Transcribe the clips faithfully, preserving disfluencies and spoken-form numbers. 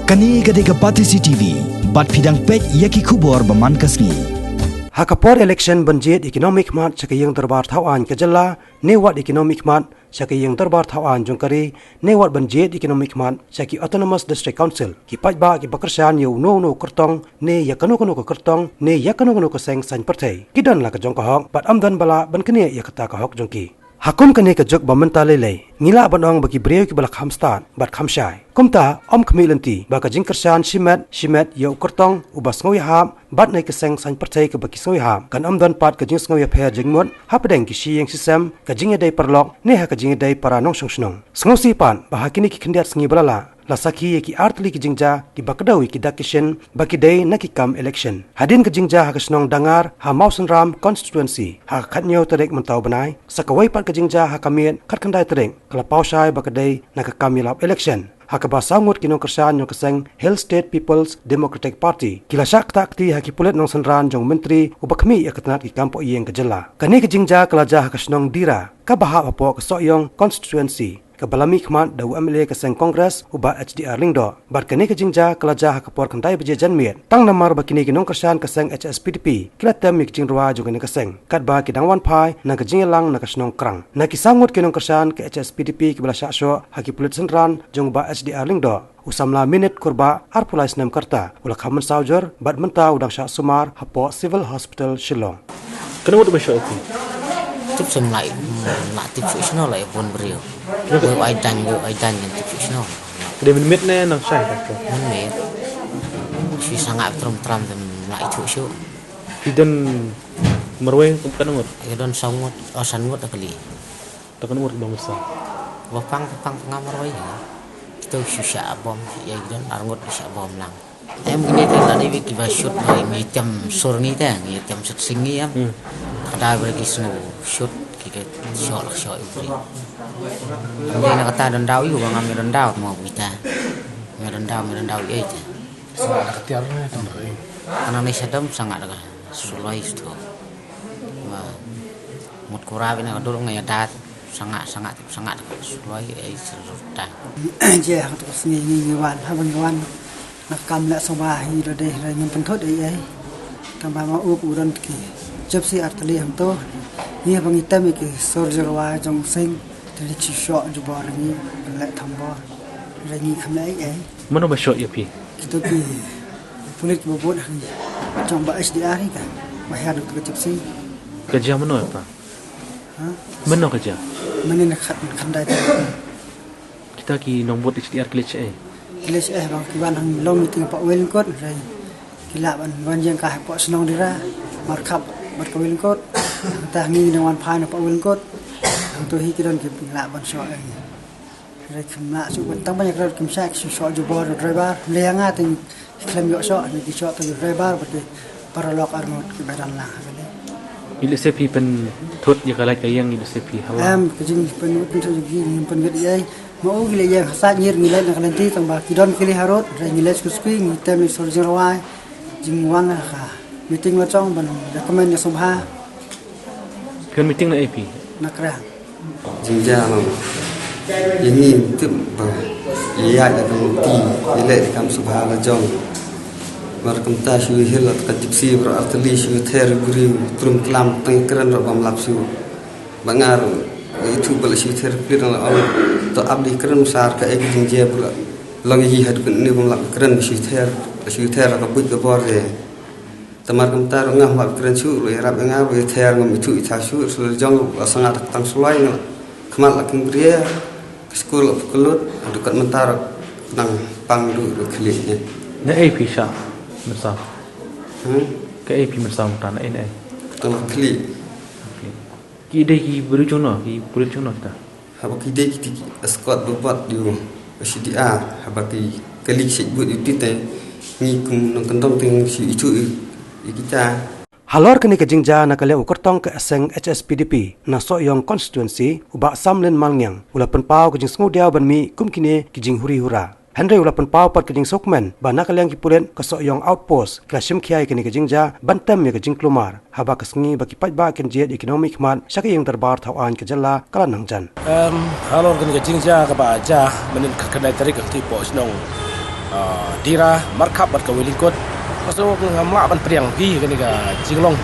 Kane ka dei ka Batesi T V, bad phi dang peit ïa ki khubor ba man ka sngi. Ha ka por election ban jied ïa ki nongmihkhmat sha ka ïing dorbar thaw aiñ ka jylla, ne wat ïa ki nongmihkhmat sha ka ïing dorbar thaw aiñ jong ka ri, ne wat ban jied ïa ki nongmihkhmat sha ki Autonomous District Council, ki paidbah kiba kyrshan ïa uno uno u kyrtong, ne ïa kano kano ka kyrtong, ne ïa kano kano ka seng saiñ pyrthei, ki don la ka jong ka hok, bad ym don ba lah ban knieh ïa kata ka hok jong ki. Ha kum kane ka juk ba mynta lei lei, ngi lah ban ong ba ki briew kiba la kham stad bad kham shai. Kumta, ym khmih lynti ba ka jingkyrshan shimet shimet ïa u kyrtong uba sngew ïahap bad na ka seng saiñ pyrthei kaba ki sngew ïahap, kan ym don pat ka jingsngew ïapher jingmut hapdeng ki shi ïing shi sem, ka jingïadei paralok, ne ha ka jingïadei para nongshong shnong. Sngewsih pat ba ha kine ki khyndiat sngi ba la lah, la sakhi ïa ki artylli ki jingjia kiba kdew ïa ki dak ki shin ba ki dei na ki kam election. Hadien ka jingjia ha ka shnong Dangar ha Mawsynram constituency ha ka khathynñiew tarik mynta u bnai, sa kawei pat ka jingjia ha ka miet khatkhyndai tarik, ka la paw shai ba ka dei na ka kam ïalap election, ha kaba saw ngut ki nongkyrshan jong ka seng Hill State People's Democratic Party ki la shah ktah kti ha ki pulit nongsynran jong u myntri uba khmih ïa ka tnat ki kam pohïing ka jylla. Kane ka jingjia ka la jia ha ka shnong Dira, kaba hap hapoh ka Sohiong constituency, kaba la mihkhmat da u M L A ka seng Congress, u Bah H D R Lyngdoh. Bad kane ka jingjia ka la jia ha ka por khyndai baje janmiet, tang namar ba kine ki nongkyrshan ka seng H S P D P ki la tem ïa ka jingrwai jong kane ka seng, katba ki dang wan phai na ka jingïalang na ka shnong Krang. Na ki saw ngut ki nongkyrshan ka H S P D P kiba la shah shoh ha ki pulit synran jong u Bah H D R Lyngdoh, u samla minit kurbah arphew lai snem ka rta u la kham mynsaw jur, bad mynta u dang shah sumar hapoh Civil Hospital Shillong. Kano ngut ba shoh ïa phi? Tip shem, la, la tip shuh shano, la ïa bun briew. Wei ai dan, wei ai dan, ngan tip shuh shano. Ka dei mynmiet ne nang shai ka? Mynmiet. Shi sangah trum tram, te la ithuh shuh. Phi don marwei kum kano ngut? Ïa don saw ngut, oh, san ngut da kali. Te kano ngut ba masa? Ba pang, ba pang, pang marwei ïa. Kita shu shah bom, ïa don ar ngut shah bom lang. Em, kine te la dei kiba shoot, ba ngi tem sur ngi te, ngi tem sur sing ngi em. Hmm. Ka dei ba ki sngew shoot, ki ka shoh la shoh ïa u briew. Ngi na kata don daw ïa u, ba ngam ïa don daw mo kita. Ïa don daw, ïa don daw ïa ite. Sangah da ka tiar ne, tang da ka ïing. Ana ne shadom sangah da ka suloi stu. Ba mut kura bina ka dur ngai dat. Sangah, sangah, sangah da ka suloi, eh, seluruh ta. Je, hangtu ka sngi ngi, ngi wan, haba ngi wan na ka kam leh sngewbha hi, da dei, da ngim pynthut ei ei. Tang ba ma u pu don ki jepsi artylli hangtu. Ngi haba ngi tem ïa ki sur jyrwa jong seng, te ki shu shoh jubor ngi, leh thombor. Da ngi kham leh ei ei. Mano ba shoh ïa phi? Kita ki pulit ba bud ha ngi. Jong ba H D R hi ka. Ba hiar na ka jepsi. Ka jia mano ïa pha? Ha? Mano ka jia? Mane na khat, khandai ta. Kita ki nongbud H D R ki leit shaei? Ki leit shaei bang, ki wan hang long meeting hapoh Wellingkot, hynrei ki lah ban wan ïeng kai hapoh shnong Dira, markhap bad ka Wellingkot. Hangta ngi nang wan phai na hapoh Wellingkot. Hangto hi ki don ki lah ban shoh ïa ngi. Hynrei kim lah shuh ban tang ban ïakren kim shah, ki shu shoh jubor ïa u driver. Lei ïa nga te ngi khlem ïoh shoh, ngi ki shoh tang ïa u driver bad ki paralok arngut kiba don lang ha kane. Ïa lehse phi pynthut ïa ka lait ka ïeng, ïa lehse phi hawa? Em, ka jingpynthut, pynthut ïa ki, ngim pynthut ïa ei. Ma u ki leh ïeng ha Saitngier, ngi leit na ka lynti, tang ba ki don ki leit harud, hynrei ngi leit sku sku, ngi tem ïa sur jingrwai. Jingwan ha ka meeting la jong ban recommend ïa sngewbha. Phi wan meeting na A P? Na Krang. Jingjia lang. Ïa ngi tip ba ïa ïaid da ka lynti, ïa leh da ka kam sngewbha la jong. Mar kumta shu ïa hiar la ka jipsi baroh artylli, shu ïa ther briew, trum klam, tang ïa kren ruh bym lap shuh. Ba nga ruh nga ithuh ba la shu ïa ther briew, la ong to ap da ïa kren, sar kaei ka jingjia ba la long ïa hi haduh kane bym lap ïa kren, ba shu ïa ther, la shu ïa ther ka buit ka bor de. Te mar kumta ruh ngam lap kren shuh, ruh ïarap ïa nga, ruh ïa ther ngam ithuh itha shuh, shu la jong la sangah da ka tang suloi, nga la khmat la king bria, ka skul la pynlut, haduh kat mynta ruh nang pang duh ruh khlieh ne. Na ei phi shah mynsaw? Hmm? Kaei phi mynsaw mynta, na ei na ei? Ka tang la khlieh. Khlieh. Ki dei ki briew jong no, ki pulit jong no kita? Haba ki dei kita ki escort ba bad ïa u H D R, haba ki kali ki shait bud ïa u te, ngi kum nongkyndong te ngi shu ithuh ïa kita. Halor kane ka jingjia na ka liang u kyrtong ka seng H S P D P na Sohiong constituency, u Bah Samlin Malngiang, u la pynpaw ka jingsngewdiaw ban mih kum kine ki jinghuri hura. Hynrei u la pynpaw pat ka jingsngewkmen ba na ka liang ki pulit ka Sohiong Outpost ki la shim khia ïa kane ka jingjia ban tem ïa ka jingkulmar, haba ka sngi ba ki paidbah kin jied ïa ki nongmihkhmat sha ka ïing dorbar thaw aiñ ka jylla ka la nang jan. Em, halor kane ka jingjia kaba jia mynnin ka khyndai tarik, hangtei hapoh shnong Ah, Dira, Markhap bad ka Wellingkot. Pasu ngam lah ban pdiang phi kane ka jinglong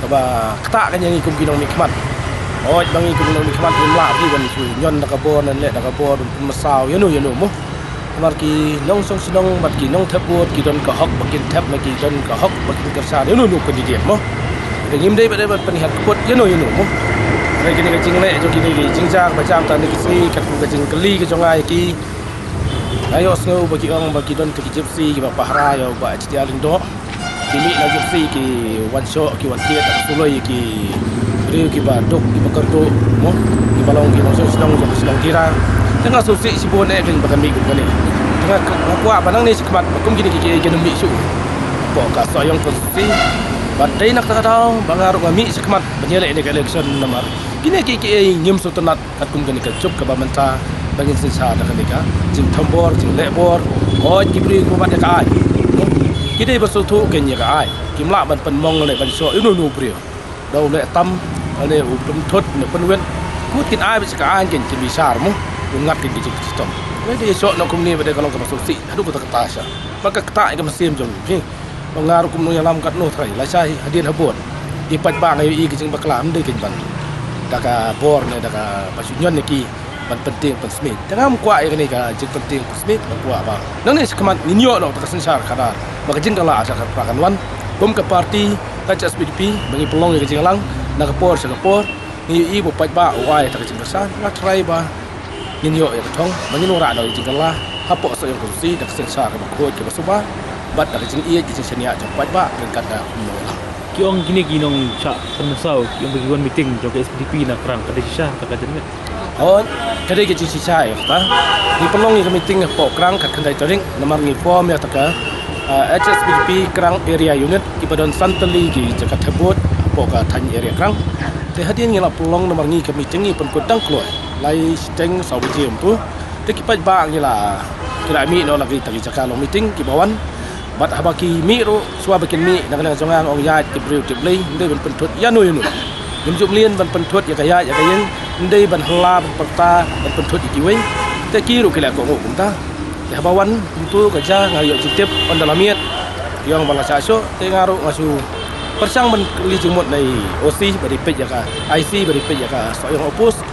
kaba ktah ka ïa ngi kum ki nongmihkhmat. Hooid, ba ngi kum ki nongmihkhmat ngim lah phi ban shu ñion da ka bor, ban leh da ka bor, ban pynmynsaw ïano ïano mo. Namar ki nongshong shnong bad ki nongthep vote ki don ka hok ba kin thep, ne ki don ka hok ba kin kyrshan ïano ïano candidate mo. Te ngim dei ba dei ban pynhiar kput ïano ïano mo. Hynrei kane ka jingleh jong kine ki jingjia ba jam tang ne ki sngi, katkum ka jingkylli ka jong nga ïa ki, nga ïohsngew ba ki ong ba ki don ki Gypsy kiba pahara ïa u Bah H T R Lyngdoh. Ki mih na Gypsy ki wan shoh, ki wan tied, ki suloi ki briew kiba duk, kiba kyrduh mo, kiba long ki nongshong shnong jong ka shnong Dira. Te nga sngewsih shibun eh kane ba kan mih kum kane. Te nga kwah ba nangne shakhmat ba kum kine ki, ki, ki nongmih shuh hapoh ka Sohiong constituency. Bad dei na kata ka daw ba nga ruh nga mih shakhmat ban ïaleh ïa kane ka election namar kine ki, ki, eh, ngim sngewtynnat katkum kane ka juk kaba mynta ba ngin synshar da kane ka jingthombor, jingleh bor. Hooid, ki briew kiba bat ïa ka aiñ, ki dei ban sngewthuh kein ïa ka aiñ. Kim lah ban pynmong lane ban shoh ïano ïano u briew. Da u leh tam lane u pynthut ne pynwit, kut kin ai beit sha ka aiñ kein, kin bishar mo. Kin ngat kein ki jingshitom. Hynrei dei shoh noh kumne ba dei ka long kaba sngewsih haduh katta katta sha ba ka ktah ïa ka mynsiem jong phi. Ba nga ruh kum nongïalam katno trai, lashai hadien habud, ki paidbah nga ïohi ka jingbakla ym dei kein ban da ka bor ne da kaba shu ñion ïa ki ban pyntieng pynsmit. Te ngam kwah ïa kane ka jingpyntieng pynsmit, nga kwah ba nangne shakhmat ngin ïoh noh ta ka synshar khadar ba ka jingkylla jong ka party kan wan. Kum ka party ka H S P D P ba ngi pynlong ïa ka jingïalang na ka por sha ka por, ngi ïohi ba u paidbah u ai ta ka jingkyrshan, nga trai ba ngin ïoh ïa ka thong ba ngin wanrah da ka jingkylla hapoh Sohiong constituency da ka synshar kaba khuid kaba suba bad da ka jingïeit ka jingshaniah jong u paidbah ryngkat da u nongïalam. Ki ong kine ki nongshah pynmynsaw ki ong ba ki wan meeting jong ka H S P D P na Krang, ka dei shisha ta ka jingmut? Hooid, ka dei ka jingshisha ïa kata. Ngi pynlong ïa ka meeting hapoh Krang kat khyndai tarik namar ngi form ïa ta ka, ah, H S P D P Krang Area Unit, kiba don san tylli ki jaka thep vote hapoh ka thaiñ area Krang. Te hadien ngi la pynlong namar ngi ka meeting ngi pynkut dang kloi lai shiteng saw baje kumtu. Te ki paidbah ngi la, ki la mih noh na kita ki jaka long meeting kiba wan. Bad haba ki mih ruh, shuwa ba kin mih, na ka liang jong nga nga ong ïaid ki briew ki blei, ym dei ban pynthut ïano ïano. Ngim ju mlien ban pynthut ïa ka ïaid ïa ka ïeng, ym dei ban hla ban pyrta ban pynthut ïa kiwei. Te ki ruh ki la kohnguh kumta. Te haba wan kumtu ka jia nga ïoh jingtip ynda la miet, ki ong ba la shah shoh, te nga ruh nga shu pyrshang ban kylli jingmut na i O C ba dei peit ïa ka, I C ba dei peit ïa ka Sohiong Outpost.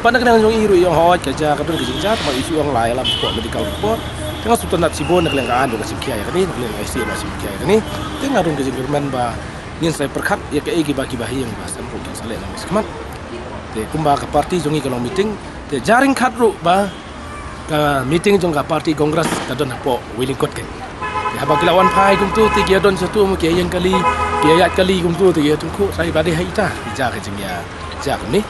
Bad na ka liang jong i ruh i ong hooid ka jia, ka don ka jingjia, te ma i shu ong la ïalam shapoh medical report. Te nga sngewtynnat shibun na ka liang ka aiñ ruh ka shim khia ïa kane, na ka liang I C ruh ka shim khia ïa kane. Te nga don ka jingkyrmen ba ngin sa pyrkhat ïa kaei kiba, kiba ha ïing ba sem ruh kin sa leh na ka shakhmat. Te kumba ka party jong ngi ka long meeting, te jia ryngkat ruh ba ka meeting jong ka party Congress ka don hapoh Wellingkot kein. Te haba ki la wan phai kumtu te ki ïa don shatu mo, ki ïa ïeng kali, ki ïa ïaid kali kumtu te ki ïa tyngkhuh, sa i ba dei ha ita i jia ka jingïa jia kumne.